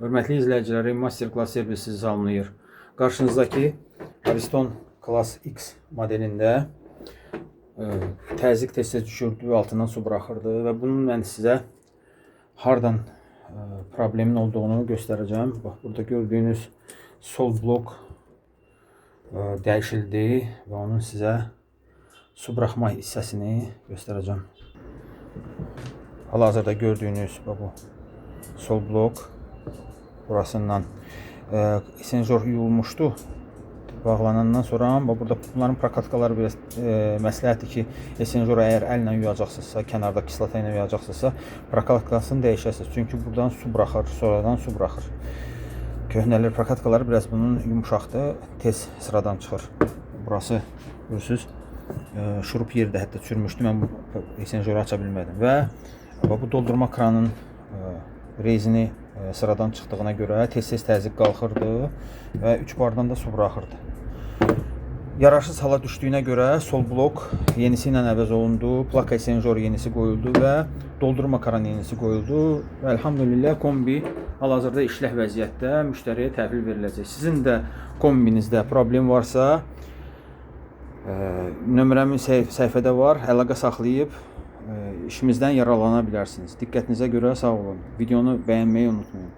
Hörmətli izləyiciləri, Master Class servisi sizi salamlayır. Qarşınızdakı Ariston Class X modelində təzyiq tez-tez düşürdü, altından su buraxırdı və bunun mən sizə hardan problemin olduğunu göstərəcəm. Bax, burada gördüyünüz sol blok dəyişildi və onun sizə su buraxma hissəsini göstərəcəm. Hal-hazırda gördüyünüz bax bu sol blok burasından senzor yuyulmuşdu. Bağlanandan sonra bax burada bunların prokatkaları biraz məsləhətdir ki, senzoru əgər əllə yuyacaqsınızsa, kənarda kislota ilə yuyacaqsınızsa, prokatkasını dəyişəsiniz. Çünki buradan su buraxır, sonradan su buraxır. Köhnəlir prokatkaları biraz bunun yumşaqdır, tez sıradan çıxır. Burası görürsüz, şurup yeri də hətta çürümüşdü. Mən bu senzoru aça bilmədim və bax bu doldurma kranın rezini sıradan çıxdığına görə tez-tez təzyiq qalxırdı və 3 bardan da su buraxırdı. Yararsız hala düşdüyünə görə sol blok yenisi ilə əvəz olundu, plaka senzor yenisi qoyuldu və doldurma kran yenisi qoyuldu. Və elhamdülillah kombi hal-hazırda işlək vəziyyətdə müştəriyə təhvil veriləcək. Sizin də kombinizdə problem varsa, nömrəmin səhifədə var. Əlaqə saxlayıb işimizdən yararlana bilərsiniz. Diqqətinizə görə sağ olun. Videonu bəyənməyi unutmayın.